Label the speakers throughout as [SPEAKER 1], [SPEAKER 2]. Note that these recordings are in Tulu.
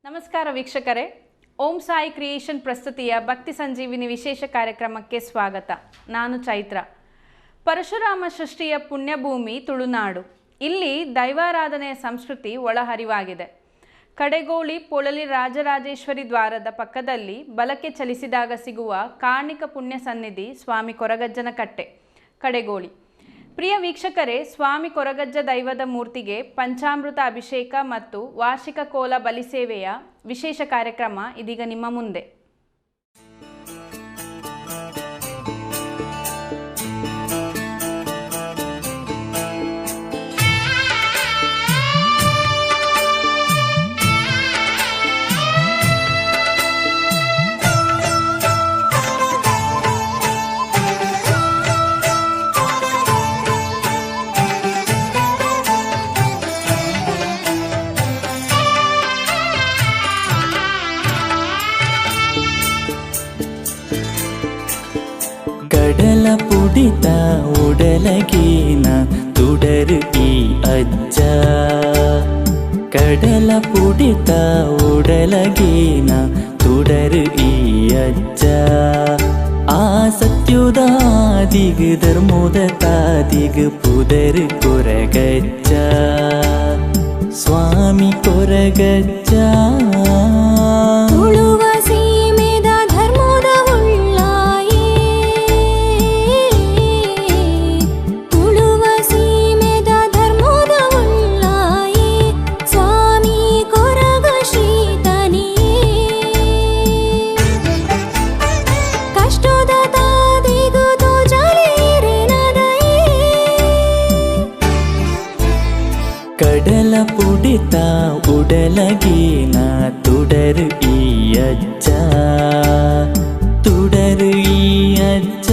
[SPEAKER 1] ನಮಸ್ಕಾರ ವೀಕ್ಷಕರೇ, ಓಂ ಸಾಯಿ ಕ್ರಿಯೇಷನ್ ಪ್ರಸ್ತುತಿಯ ಭಕ್ತಿ ಸಂಜೀವಿನಿ ವಿಶೇಷ ಕಾರ್ಯಕ್ರಮಕ್ಕೆ ಸ್ವಾಗತ. ನಾನು ಚೈತ್ರ. ಪರಶುರಾಮ ಸೃಷ್ಟಿಯ ಪುಣ್ಯಭೂಮಿ ತುಳುನಾಡು. ಇಲ್ಲಿ ದೈವಾರಾಧನೆಯ ಸಂಸ್ಕೃತಿ ಒಳಹರಿವಾಗಿದೆ. ಕಡೆಗೋಳಿ ಪೊಳಲಿ ರಾಜರಾಜೇಶ್ವರಿ ದ್ವಾರದ ಪಕ್ಕದಲ್ಲಿ ಬಲಕ್ಕೆ ಚಲಿಸಿದಾಗ ಸಿಗುವ ಕಾರ್ಣಿಕ ಪುಣ್ಯ ಸನ್ನಿಧಿ ಸ್ವಾಮಿ ಕೊರಗಜ್ಜನ ಕಟ್ಟೆ ಕಡೆಗೋಳಿ. ಪ್ರಿಯ ವೀಕ್ಷಕರೇ, ಸ್ವಾಮಿ ಕೊರಗಜ್ಜ ದೈವದ ಮೂರ್ತಿಗೆ ಪಂಚಾಮೃತ ಅಭಿಷೇಕ ಮತ್ತು ವಾರ್ಷಿಕ ಕೋಲ ಬಲಿಸೇವೆಯ ವಿಶೇಷ ಕಾರ್ಯಕ್ರಮ ಇದೀಗ ನಿಮ್ಮ ಮುಂದೆ.
[SPEAKER 2] ಕಡಲ ಪುಡಿತ ಉಡಲಗೇನ ತುಡರು ಈ ಅಜ್ಜ, ಕಡಲ ಪುಡಿತ ಉಡಲಗೇನ ತುಡರು ಈ ಅಜ್ಜ. ಆ ಸತ್ಯುದಾದಿಗ್ ಧರ್ಮೋದ ತಾದಿಗ್ ಪುದರ್ ಕೊರಗಜ್ಜ, ಸ್ವಾಮಿ ಕೊರಗಜ್ಜ.
[SPEAKER 3] ತುಳುವ ಸೀಮೆದ ಧರ್ಮದ ಉಳ್ಳಾಯೇ, ತುಳುವ ಸೀಮೆದ ಧರ್ಮದ ಉಳ್ಳಾಯೇ, ಸ್ವಾಮಿ ಕೊರಗ ಶ್ರೀತನಿಯೇ. ಕಷ್ಟದ ತಾದಿಗು ತೋಜಲೇರೆನದಯೇ.
[SPEAKER 2] ಕಡಲ ಪುಡಿತ ಉಡಲಗೇನ ತುಡರು ಈ ಅಜ್ಜ, ತುಡರು ಈ ಅಜ್ಜ.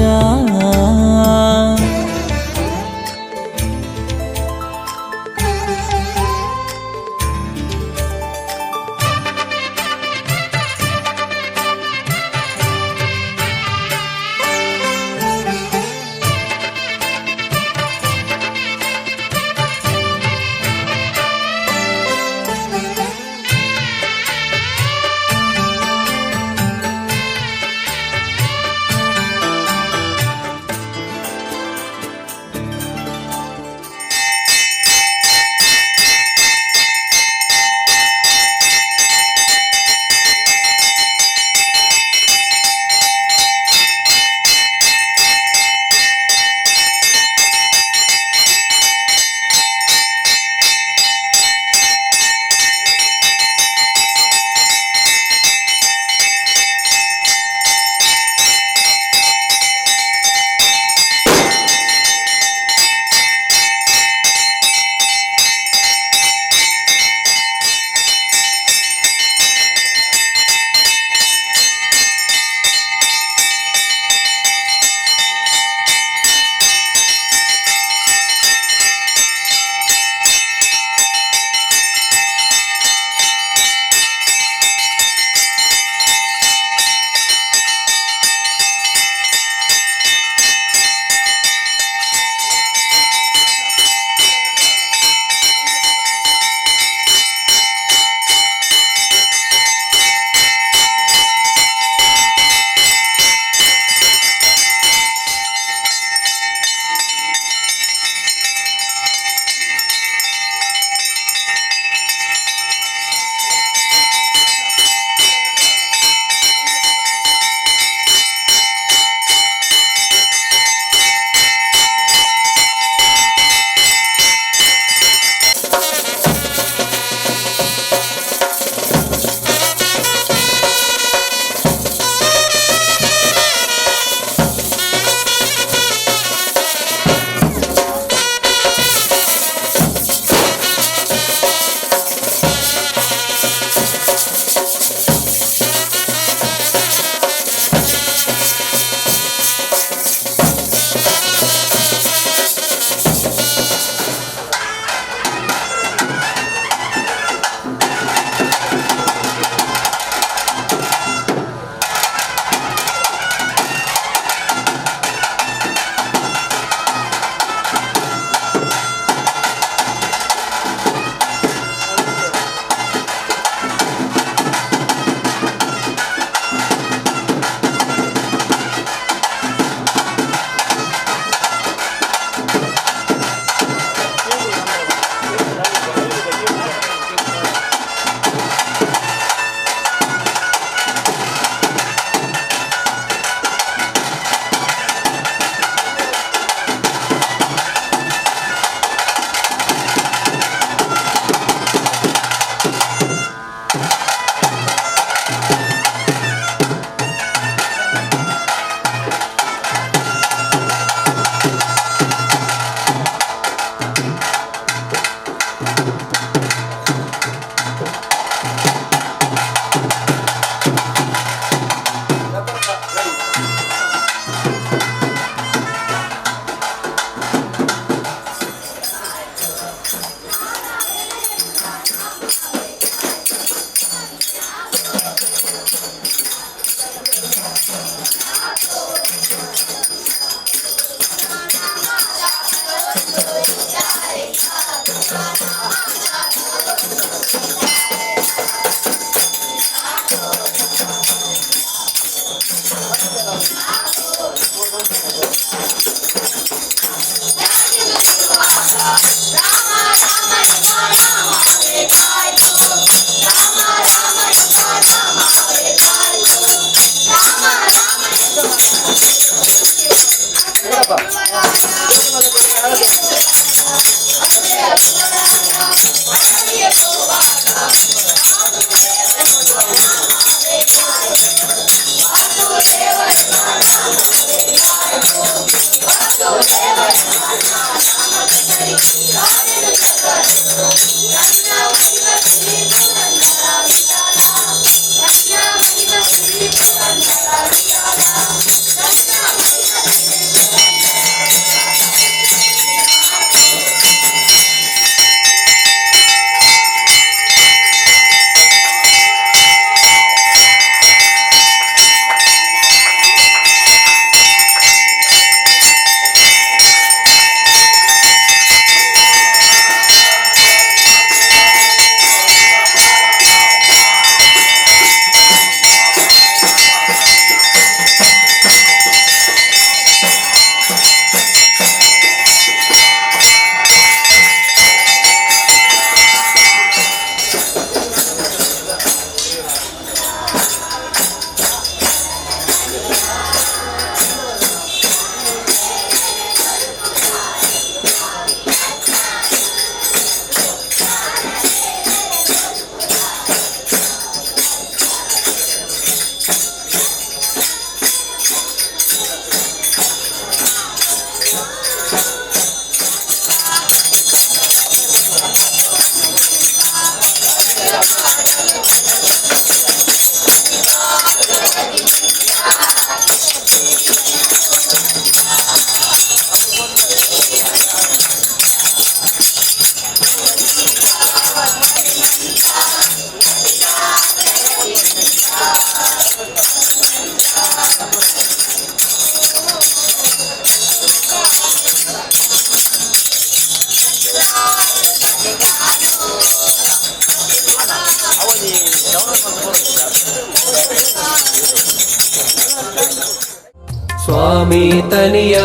[SPEAKER 4] ಸ್ವಾಮಿ ತನಿಯ,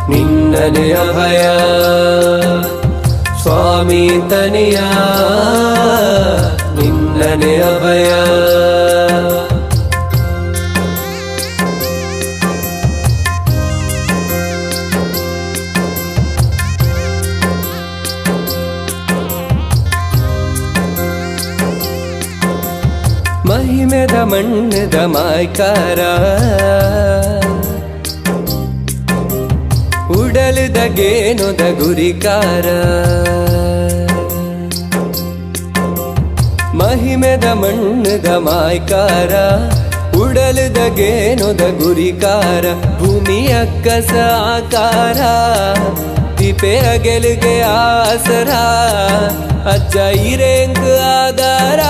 [SPEAKER 4] ನಿನ್ನನೆ ಅಭಯ. ಸ್ವಾಮಿ ತನಿಯ, ನಿನ್ನನೆ ಅಭಯ. ಮಹಿಮೆದ ಮಣ್ಣದ ಮಾಯ್ಕಾರ, ಉಡಲದ ಗೇನುದ ಗುರಿಕಾರ. ಮಹಿಮೆದ ಮಣ್ಣದ ಮಾಯ್ಕಾರ, ಉಡಲದ ಗೇನುದ ಗುರಿಕಾರ. ಭೂಮಿಯ ಕಸ ಆಕಾರ, ತಿಪೆ ಅಗೆಲುಗೆ ಆಸರ, ಅಜ್ಜ ಇರೇಂಗ್ ಆಧಾರ.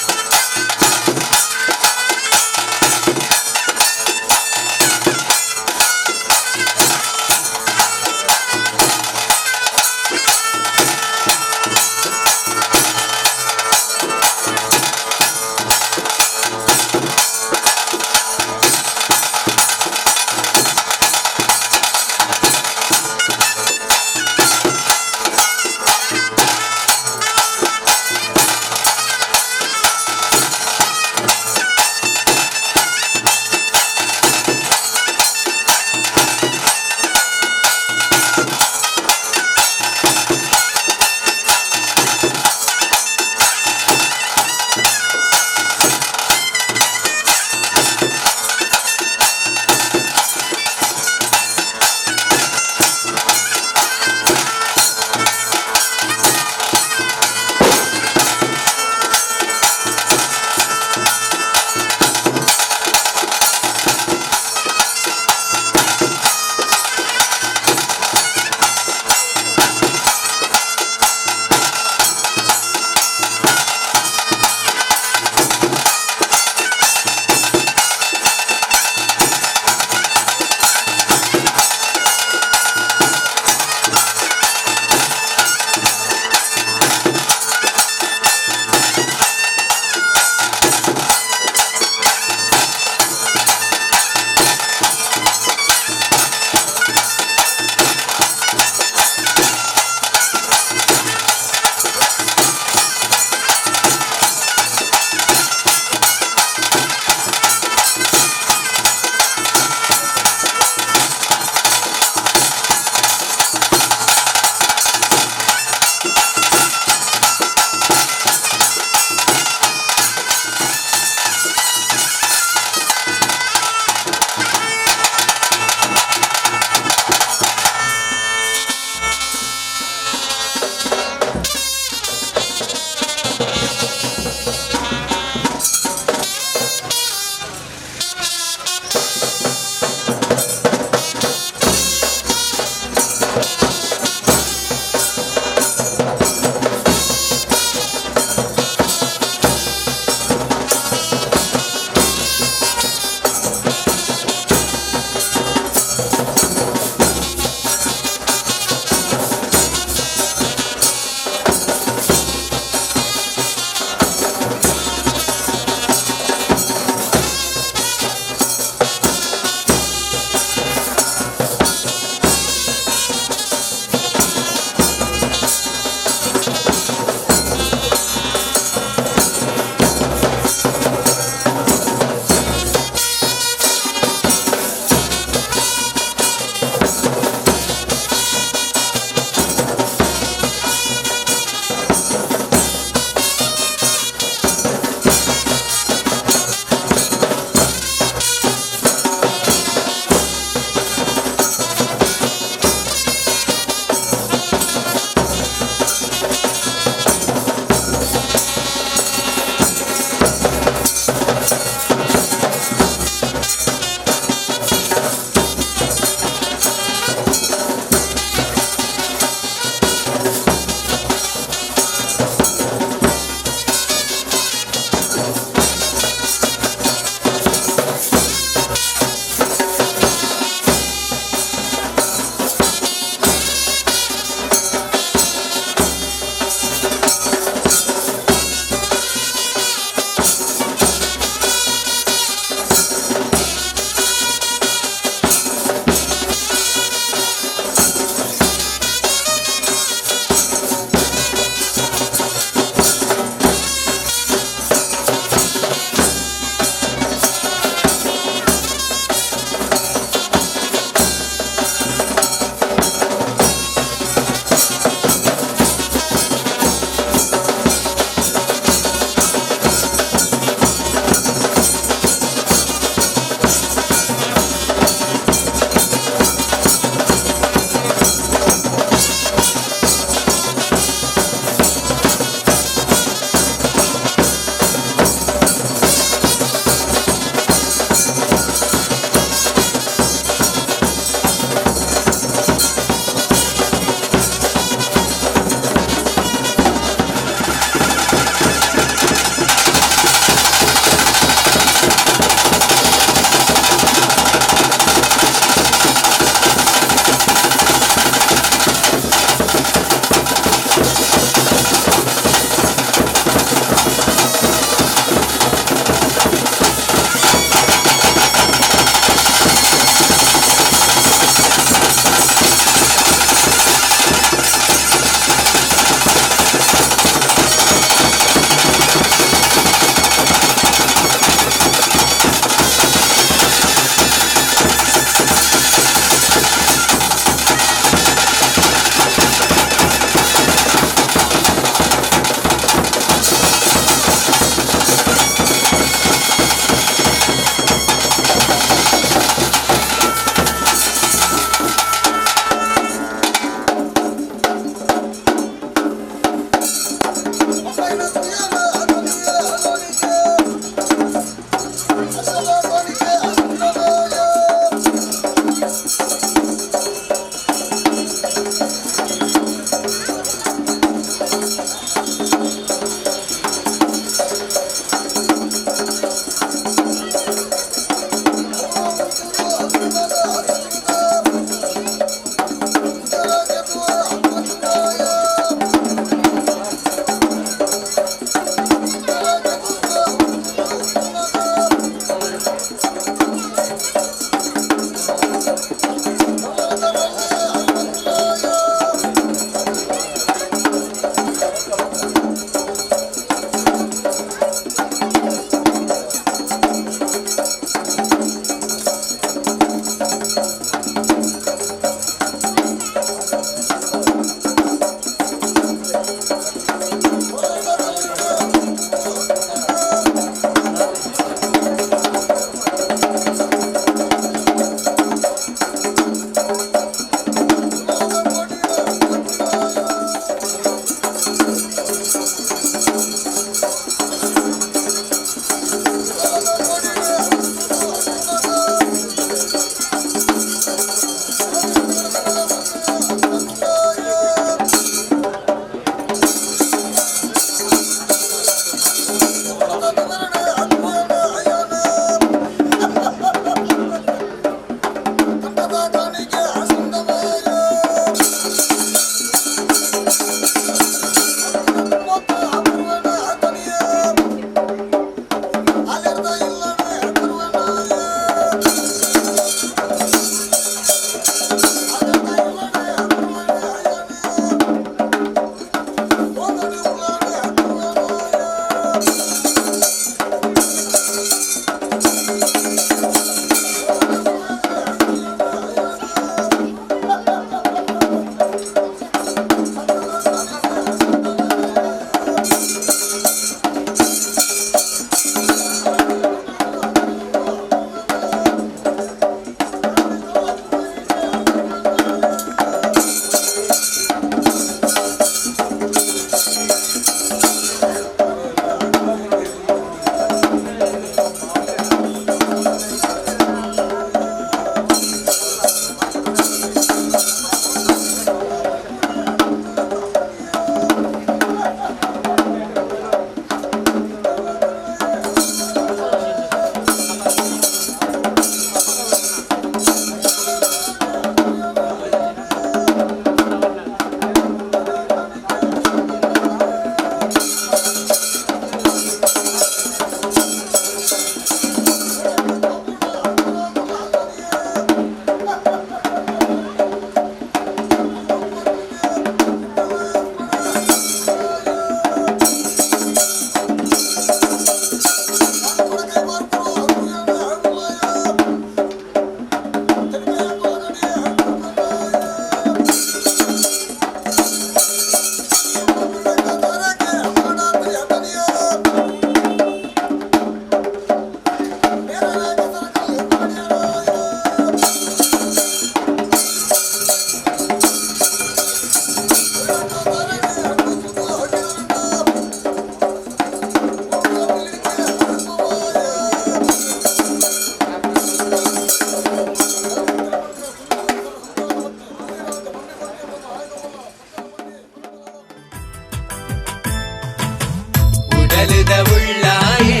[SPEAKER 4] ಉಡಲುದ ಉಳ್ಳಾಯೆ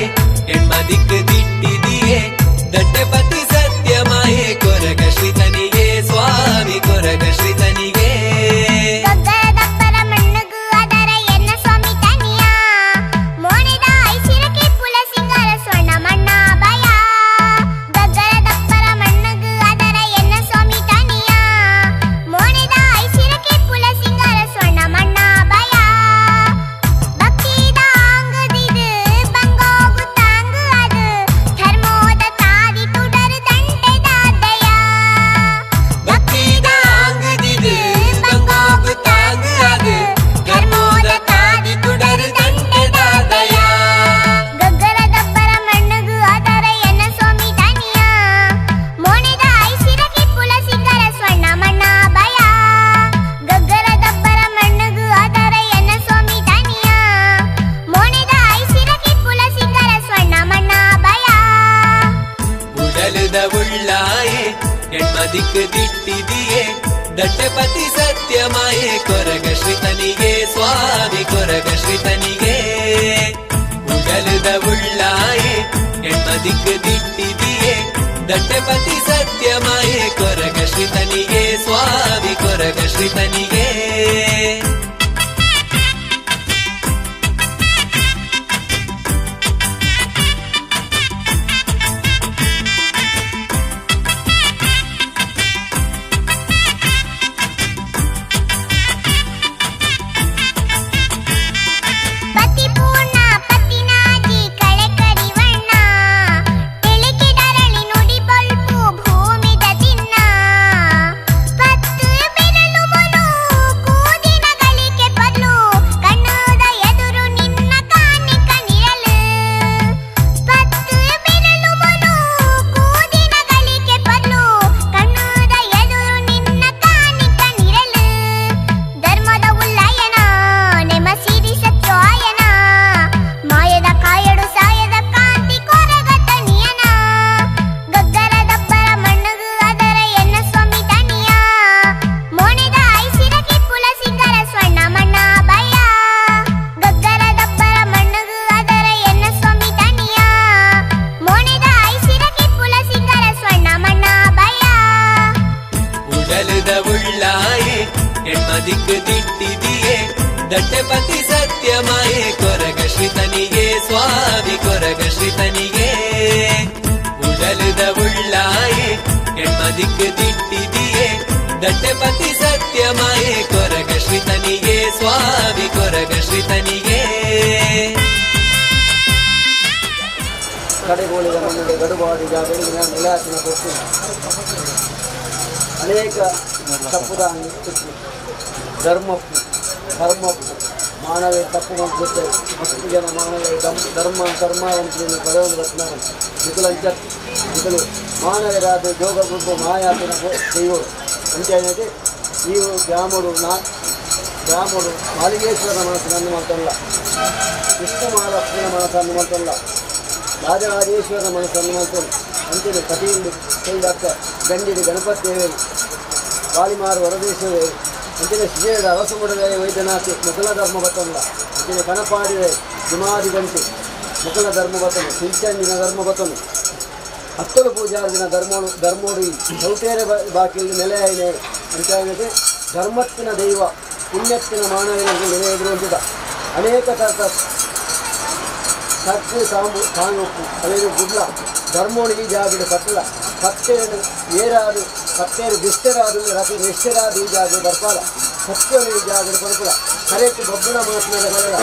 [SPEAKER 4] ಎಣ್ಮದಿಕ್ಕು ದಿಟ್ಟಿದಿಯೇ ದಟ್ಟಪತಿ ಸತ್ಯಮಾಯೆ ಕೊರಗ ಶ್ರೀತನಿಗೆ ಸ್ವಾಮಿ ಕೊರಗ ಶ್ರೀತನಿಗೆ.
[SPEAKER 5] ಗಗ್ಗರದಪ್ಪರ ಮಣ್ಣುಗು ಅದರ ಎನ್ನ ಸ್ವಾಮಿ ತನಿಯ ಮೋನೆದ ಐಸಿರಕ್ಕೆ ಪುಲ ಸಿಂಗಾರ ಸ್ವರ್ಣ ಮಣ್ಣ ಭಯ. ಗಗ್ಗರದಪ್ಪರ ಮಣ್ಣುಗು ಅದರ ಎನ್ನ ಸ್ವಾಮಿ ತನಿಯ ಮೋನೆದ ಐಸಿರಕ್ಕೆ ಪುಲ ಸಿಂಗಾರ ಸ್ವರ್ಣ ಮಣ್ಣ ಭಯ. ಭಕ್ತಿದ ಆಂಗದಿದು ಬಂಗೋಗು ತಾಂಗು ಅದು ಧರ್ಮೋದ ತಾದಿ ತುಡರು ದಂಡೆದ ದಯ.
[SPEAKER 4] ಭಕ್ತಿದ ಆಂಗದಿದು ಬಂಗೋಗು ತಾಂಗು ಅದು ಧರ್ಮೋದ ತಾದಿ ತುಡರು ದಂಡೆದ ದಯ.
[SPEAKER 5] ಗಗ್ಗರದಬ್ಬರ ಮಣ್ಣುಗು ಅದರ ಎನ್ನ ಸ್ವಾಮಿ ತನಿಯ ಮೋನೆದ ಐಸಿರಕ್ಕೆ ಪುಲ ಸಿಂಗರ ಸ್ವರ್ಣ ಮಣ್ಣ ಭಯ. ಗಗ್ಗರದಬ್ಬರ ಮಣ್ಣುಗು ಅದರ ಎನ್ನ ಸ್ವಾಮಿ ತನಿಯ ಮೋನೆದ ಐಸಿರಕ್ಕೆ ಪುಲ ಸಿಂಗರ ಸ್ವರ್ಣ ಮಣ್ಣ ಭಯ.
[SPEAKER 4] ಉಡಲುದ ಉಳ್ಳಾಯೆ ಎಣ್ಮದಿಕ್ಕು ದಿಟ್ಟಿದಿಯೇ ದಟ್ಟಪತಿ ಸತ್ಯಮಾಯೆ ಕೊರಗ ಶ್ರೀತನಿಗೆ ಸ್ವಾಮಿ ಕೊರಗ ಶ್ರೀತನಿಗೆ. ಉಡಲುದ ಉಳ್ಳಾಯೆ ಎಣ್ಮದಿಕ್ಕು ದಿಟ್ಟಿದಿಯೇ ದಟ್ಟಪತಿ ಸತ್ಯಮಾಯೆ ಕೊರಗ ಶ್ರೀತನಿಗೆ ಸ್ವಾಮಿ ಕೊರಗ ಶ್ರೀತನಿಗೆ.
[SPEAKER 5] ಪತಿಪೂರ್ಣ ಪತಿನಾಜಿ ಕಳೆ ಕರಿವಣ್ಣ ತಿಳಿಕಿದರಳಿ ನುಡಿ ಬೊಲ್ಪು ಭೂಮಿದ ತಿನ್ನ ಪತ್ತು ಬೆರಳು ಮೊನು ಕೂದಿನ ಗಳಿಕೆ ಬದಲು ಕಣ್ಣದ ಎದುರು ನಿನ್ನ ಕಾಣಿ ಕಣಿರಲು. ಪತ್ತು ಬೆರಳು ಮೊನು ಕೂದಿನ ಗಳಿಕೆ ಬದಲು ಕಣ್ಣದ ಎದುರು ನಿನ್ನ ಕಾಣಿ ಕಣಿರಲು. ಧರ್ಮದ ಉಲ್ಲಯನ ನೆಮ ಸಿರಿ ಸತ್ಯಾಯನ ಮಾಯದ ಕಾಯಡು ಸಾಯದ ಕಾಂತಿ ಕೊರಗ ತನಿಯನ. ಗಗ್ಗರದಬ್ಬರ ಮಣ್ಣುಗು ಅದರ ಎನ್ನ ಸ್ವಾಮಿ ತನಿಯ ಮೋನೆದ ಐಸಿರಕ್ಕೆ ಪುಲ ಸಿಂಗರ ಸ್ವರ್ಣ ಮಣ್ಣ ಭಯ. ಗಗ್ಗರದಬ್ಬರ ಮಣ್ಣುಗು ಅದರ ಎನ್ನ ಸ್ವಾಮಿ ತನಿಯ ಮೋನೆದ ಐಸಿರಕ್ಕೆ ಪುಲ ಸಿಂಗರ ಸ್ವರ್ಣ ಮಣ್ಣ ಭಯ.
[SPEAKER 4] ಉಡಲುದ ಉಳ್ಳಾಯೆ ಎಣ್ಮದಿಕ್ಕು ದಿಟ್ಟಿದಿಯೇ ದಟ್ಟಪತಿ ಸತ್ಯಮಾಯೆ ಕೊರಗ ಶ್ರೀತನಿಗೆ ಸ್ವಾಮಿ ಕೊರಗ ಶ್ರೀತನಿಗೆ. ಉಡಲುದ ಉಳ್ಳಾಯೆ ಎಣ್ಮದಿಕ್ಕು ದಿಟ್ಟಿದಿಯೇ ದಟ್ಟಪತಿ ಸತ್ಯಮಾಯೆ ಕೊರಗ ಶ್ರೀತನಿಗೆ ಸ್ವಾಮಿ ಕೊರಗ ಶ್ರೀತನಿಗೆ.
[SPEAKER 6] ಕಡೆಗೋಳಿದ ಮಣ್ಣಿಗೆ ಗಡುಬಾಡಿ ಜಾಗರಿಗೆ ನೆಲೆಯಾತಿನ ಕೊಟ್ಟು ಅನೇಕ ತಪ್ಪುದಾಂಗಿ ತುಪ್ಪು ಧರ್ಮಪ್ಪು ಧರ್ಮಪ್ಪು ಮಾನವೇ ತಪ್ಪು ಮಾಡ್ತಿದ್ದೆ ಮಸ್ತು ಜನ ಮಾನವೇ ಧರ್ಮ ಕರ್ಮ ಅಂತ ಪದವನ್ನು ರತ್ನ ನಿಖುಲಂಚ ನಿಖಲು ಮಾನವರಾದ ಜೋಗ ಗುಬ್ಬು ಮಾಯಾತನ ದೈವರು ಅಂತ ಹೇಳಿದ್ರೆ ನೀವು ಗ್ರಾಮಡು ನಾ ಗ್ರಾಮಡು ಮಾಲಿಗೇಶ್ವರನ ಮನಸ್ಸನ್ನು ಮಾಡ್ತಲ್ಲ, ವಿಷ್ಣು ಮಹಾಲಕ್ಷ್ಮೀನ ಮನಸ್ಸನ್ನು ಮಾಡ್ತಲ್ಲ, ರಾಜರಾಜೇಶ್ವರನ ಮನಸ್ಸನ್ನು ಮಾಡ್ತಾನೆ ಅಂತೇಳಿ ಕಟೀಲು ಕೈಲಾಕ ಗಂಡಿನ ಗಣಪತಿ ದೇವರು ವಾಲಿಮಾರು ವರದೇಶ್ವರೇ ಅಂತೇಳಿ ಶ್ರೀಯರ ಅರಸುಮುಡದೆ ವೈದ್ಯನಾಥಿ ಮುಕುಲ ಧರ್ಮ ಬತ್ತಲ್ಲ ಅಂತೇಳಿ ಕಣಪಾಡಿದೆ ಜುಮಾದಿ ಗಂಟೆ ಮುಕುಲ ಧರ್ಮ ಬತ್ತನು ಸಿಂಚಂಜಿನ ಧರ್ಮ ಬತ್ತನು ಹತ್ತಲು ಪೂಜಾರ್ಜಿನ ಧರ್ಮೋಡು ಧರ್ಮೋಡು ಚೌಟೇರೆ ಬಾಕಿ ನೆಲೆಯಾಯಿನೆ ಅಂತ ಹೇಳಿದ್ರೆ ಧರ್ಮತ್ತಿನ ದೈವ ಪುಣ್ಯತ್ತಿನ ಮಾನವನಿಗೆ ನೆಲೆ ಎದುರುವಂತಿದ್ದ ಅನೇಕ ತರದ ಸತ್ತು ಸಾಂಬು ಸಾಂಗುಪ್ಪು ಅವೇನು ಗುಡ್ಲ ಧರ್ಮೋಣಿಗೆ ಜಾಬಿಡು ಕಟ್ಟಲ ಕತ್ತೇರು ಏರಾದು ಕತ್ತೇರು ದುಷ್ಟರಾದು ರತಿ ನಿಷ್ಠರಾದ ಈ ಜಾಗ ಬರ್ಪಾಲ ಸತ್ಯವನ್ನು ಈ ಜಾಗಡು ಪರ್ಪಲ ಕರೆಕ್ಟ್ ಬಬ್ಬುಣ ಮಾತಿನ ಬರಲ್ಲ.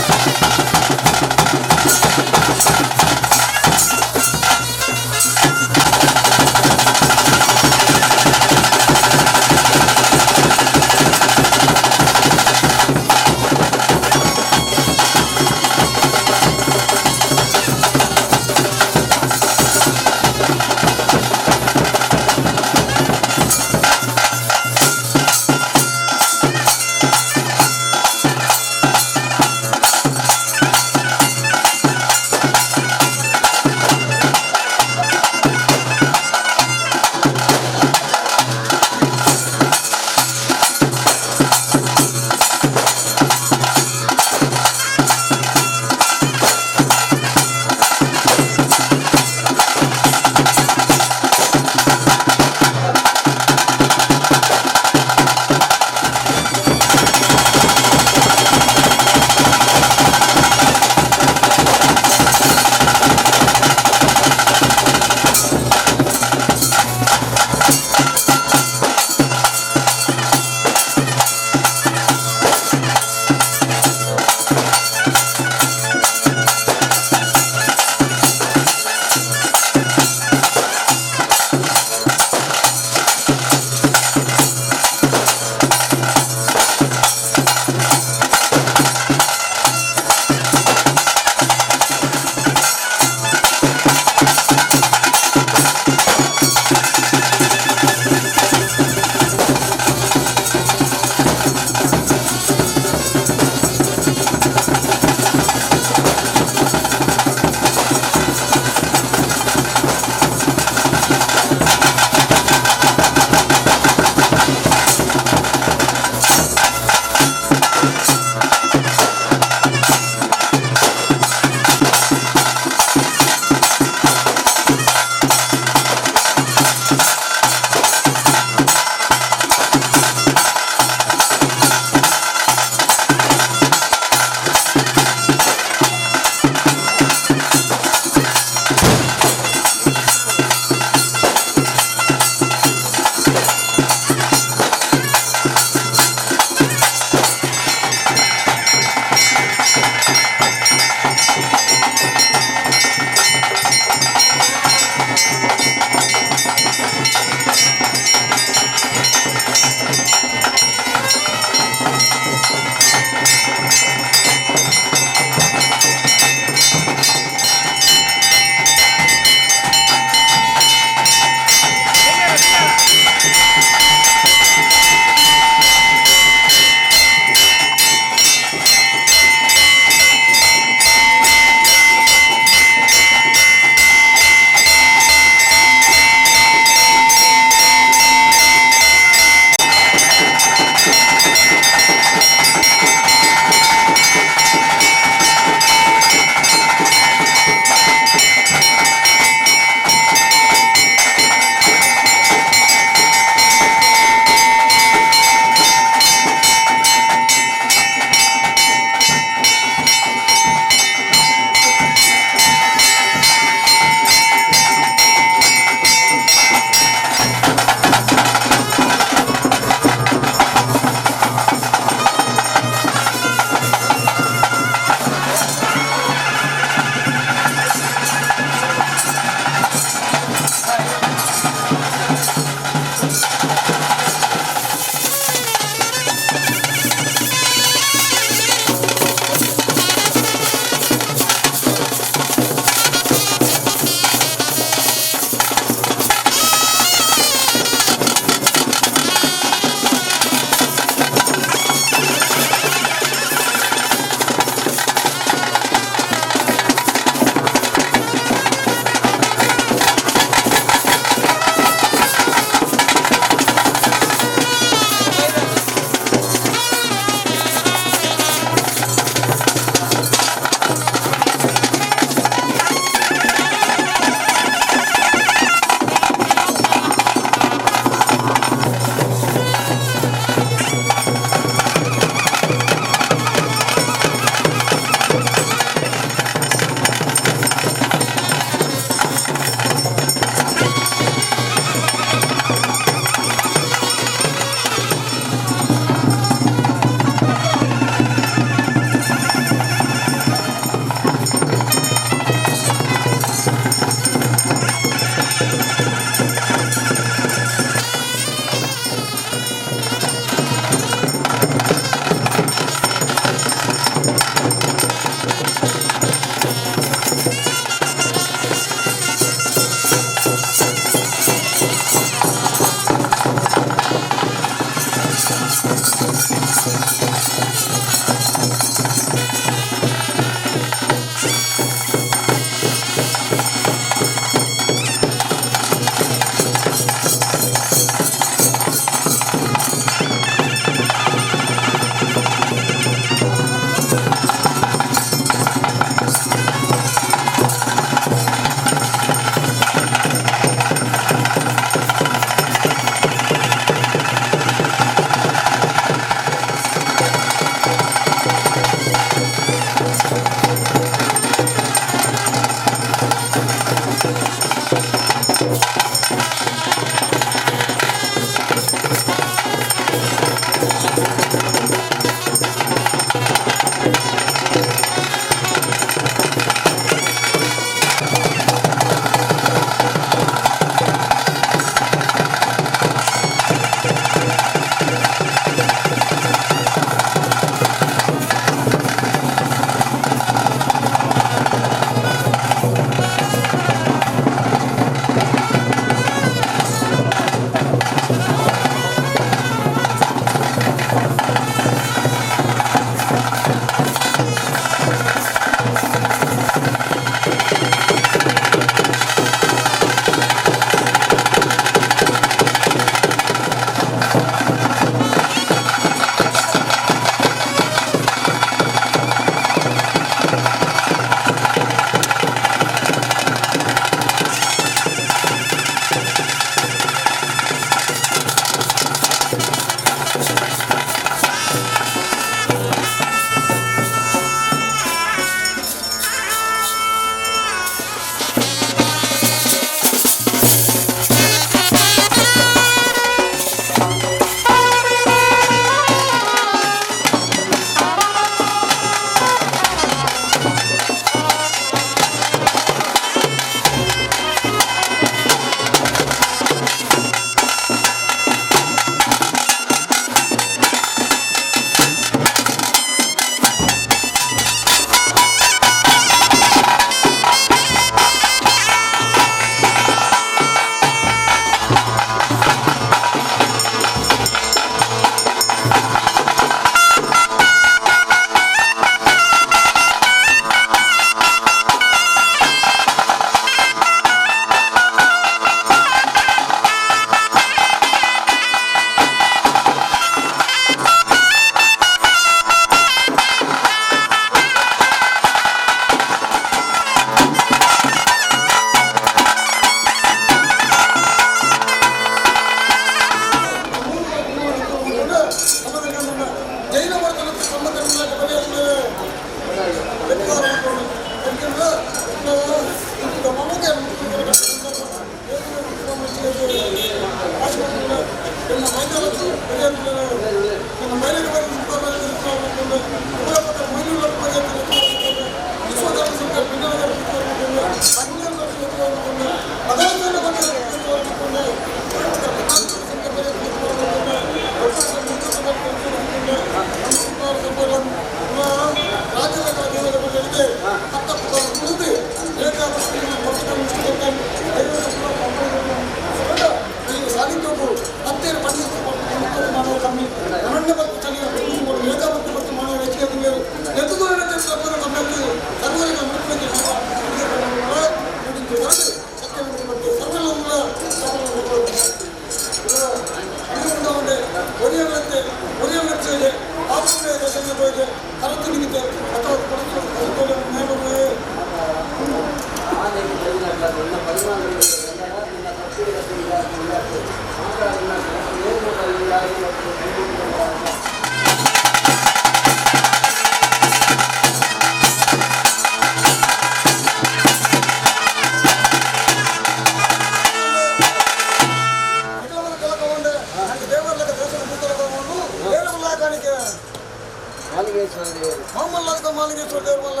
[SPEAKER 7] ಮಾಲಿಂಗೇಶ್ವರ ದೇವರು ಮಲ್ಲ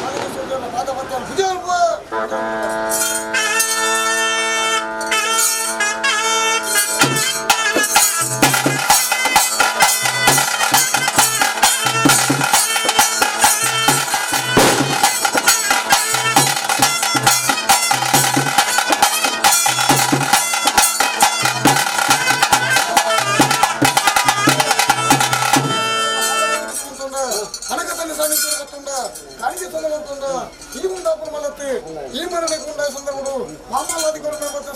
[SPEAKER 7] ಮಾಲಿಂಗೇಶ್ವರ ದೇವರ ಪಾದ ಪತ್ಯ ಪೂಜೆ ಈ ಮರಣ ಸಂದರ್ಭಗಳು ಮಾಮಲಾದಿ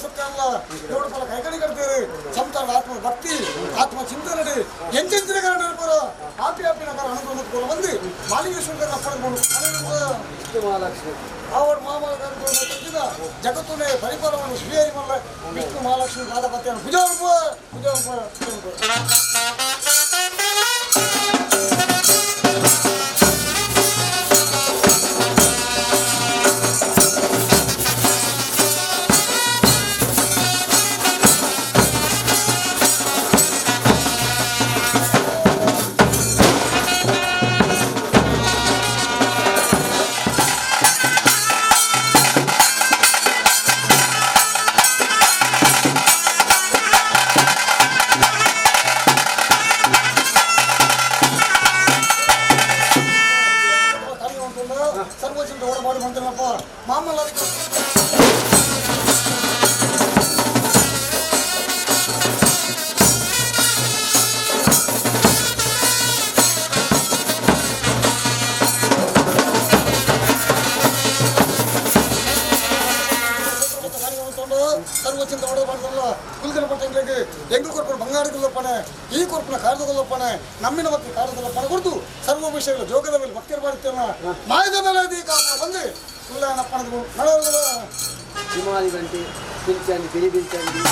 [SPEAKER 7] ಸತ್ಯ ಅಲ್ಲ ಏಳು ಪಲ ಕೈಕಡಿ ಕಟ್ತೀರಿ ಸಂಸಾರದ ಆತ್ಮ ಭಕ್ತಿ ಆತ್ಮ ಚಿಂತನೆ ಎಂಚೆಂಚಿನ ಕಾರಣ ಆಪಿ ಆಪಿನ ಅನುಕೂಲ ಬಂದು ಮಾಲಿಂಗೇಶ್ವರ ಅಪ್ಪಣೆ
[SPEAKER 6] ಮಹಾಲಕ್ಷ್ಮಿ
[SPEAKER 7] ಅವಳು ಮಾಮಲ ಜಗತ್ತುನೇ ಪರಿಪರವನ್ನು ಶ್ರೀಹರಿ ಮಲ್ಲ ವಿಷ್ಣು ಮಹಾಲಕ್ಷ್ಮಿ ಪಾದಪತ್ಯನ್ನು ಪೂಜಾ ಪೂಜಾ. ಎಂಗು ಕೊರ್ಪುನ ಬಂಗಾರದಲ್ಲಪ್ಪಣೆ ಈ ಕೊರ್ಪುನ ಕಾರದಲ್ಲಪ್ಪಣೆ ನಮ್ಮಿನ ಭಕ್ತಿ ಕಾರದಲ್ಲಪ್ಪಣೆ ಕೊಡ್ತು ಸರ್ವ ವಿಷಯಗಳ ಜೋಗದ ಮೇಲೆ ಭಕ್ತಿಯರು ಮಾಡುತ್ತೇವೆ ಮಾಯದ ಮೇಲೆ ಕಾಪ ಬಂದು ಉಳ್ಳಾನಪ್ಪಣದ
[SPEAKER 6] ಹಿಮಾಲಿ ಗಂಟೆ ಪಿಲ್ಚಂಡಿ ಪಿರಿ ಬಿಲ್ಚಂಡಿ.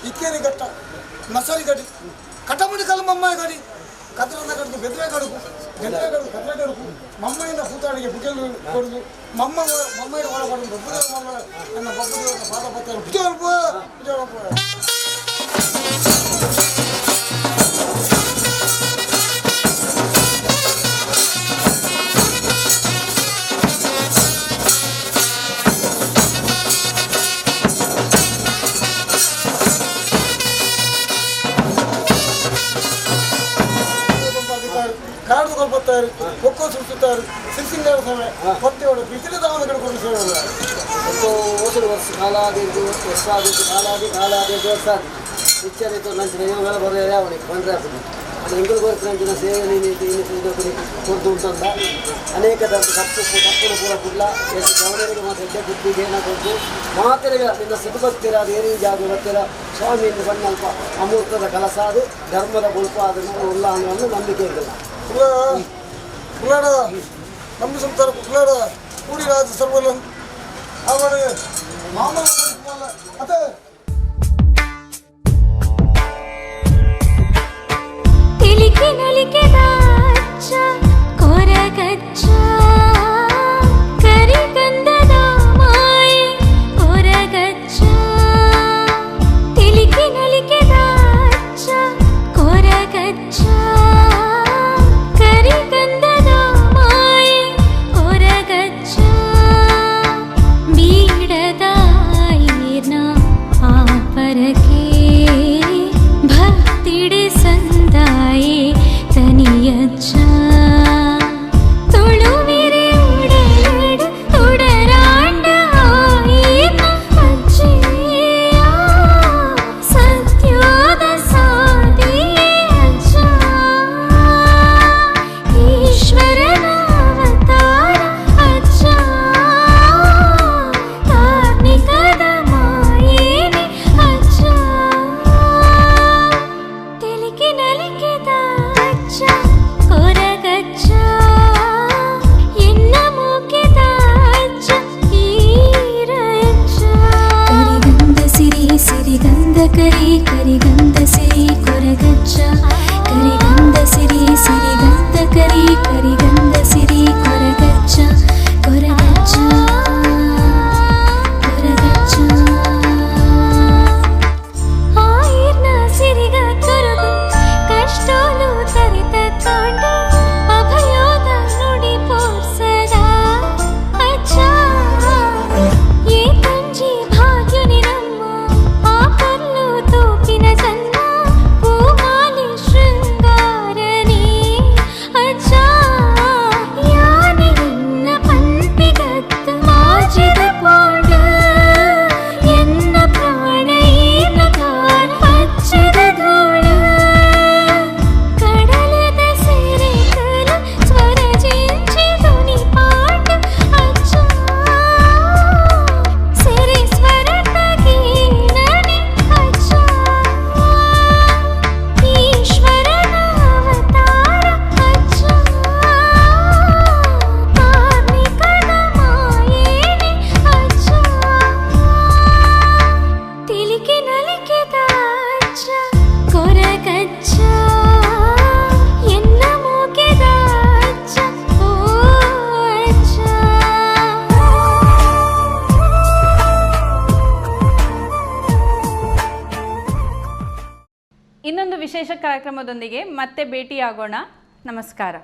[SPEAKER 7] ಇಕ್ಕೇರಿ ಘಟ್ಟ ನಸರಿ ಗಡಿ ಕಟಮುಡಿ ಕಲ್ಮಮ್ಮ ಗಡಿ ಕದ್ರನ್ನ ಕಡ್ದು ಬೆದ್ರೆ ಕಡುಗು ಬೆದ್ರೆ ಕಡುಗು ಕದ್ರೆ ಕಡುಗು ಮಮ್ಮಯಿಂದ ಪೂತಾಡಿಗೆ ಬುಗೆಲು ಕೊಡುದು ಮಮ್ಮ ಮಮ್ಮೈನ ಒಳಪಡುದು ಬೊಬ್ಬುದೇವ ಮಮ್ಮ ನನ್ನ ಬೊಬ್ಬುದೇವರ ಪಾದ ಪತ್ರ ಪೂಜೆ ಪೂಜೆ. ಕಾಡು ಬರ್ತಾರೆ ಕೊಕ್ಕೋ ಸುತ್ತುತ್ತಾರೆ ಸಿರಿಸಿಂಗಾರ ಸೇವೆ ಹೊಟ್ಟೆಯೋಡು ಬಿಸಿಲು ದಾವಣ ಕಡ್ಕೊಂಡು ಸೇವೆ.
[SPEAKER 6] ಓಸಲು ವರ್ಷ ಕಾಲಾದಿದ್ದು ವರ್ಷಾದಿದ್ದು ಕಾಲಾದಿ ಕಾಲಾದಿದ್ದು ವರ್ಷಾದಿ ಇಚ್ಚರಿತು ನಂಚಿನ ಯೋಗ ಬರೋ ಅವನಿಗೆ ಬಂದರೆ ಆಗ್ತದೆ ಅದು ಎಂಗುಲು ಬರ್ತು ಸೇವೆ ನೀನು ಕೊಡ್ದು ಉಂಟಂದ ಅನೇಕ ಥರದ ತಪ್ಪು ತಪ್ಪು ಪೂರ ಕುಡ್ಲ ಗವನರಿಗೆ ಮಾತ್ರ ಹೆಜ್ಜೆ ಬುದ್ಧಿಗೆ ಏನ ಕೊಟ್ಟು ಮಾತೆರೆಗ ನಿನ್ನ ಸದ್ಭಕ್ತಿರ ಅದು ಏನೇ ಜಾಗ ಬರ್ತೀರ ಸ್ವಾಮಿ ಬಣ್ಣ ಅಲ್ಪ ಅಮೂರ್ತದ ಕಲಸ ಅದು ಧರ್ಮದ ಬುಲ್ಪ ಅದನ್ನು ಉಲ್ಲ ಅನ್ನೋ ನಂಬಿಕೆ ಇಲ್ಲ.
[SPEAKER 7] ಕುಲ್ಲಾಡ ನಮ್ಮ ಸಂಸಾರ ಕುಲ್ಲಾಡ ಕೂಡಿರಾಜ ಸರ್ವಲನ್ ಅವರು ಮಾಮಲ ಅದೇ
[SPEAKER 3] ತಿಳಿಕೆ ನಲಿಕೆದ ಅಚ್ಚ ಕೊರಗಚ್ಚ ಕರಿಗಂಧದ ಮಾಯೆ ಕೊರಗಚ್ಚ ತಿಳಿಕೆ ನಲಿಕೆದ ಅಚ್ಚ ಕೊರಗಚ್ಚ ಕರಿಗಂಧದ ಮಾಯೆ ಕೊರಗಚ್ಚ ಬೀಡದ ಈರ್ನ ಆ ಪರಕೆ ಭಕ್ತಿಡೆ ಸಂದಾಯೆ ತನಿ.
[SPEAKER 1] ಇನ್ನೊಂದು ವಿಶೇಷ ಕಾರ್ಯಕ್ರಮದೊಂದಿಗೆ ಮತ್ತೆ ಭೇಟಿಯಾಗೋಣ. ನಮಸ್ಕಾರ.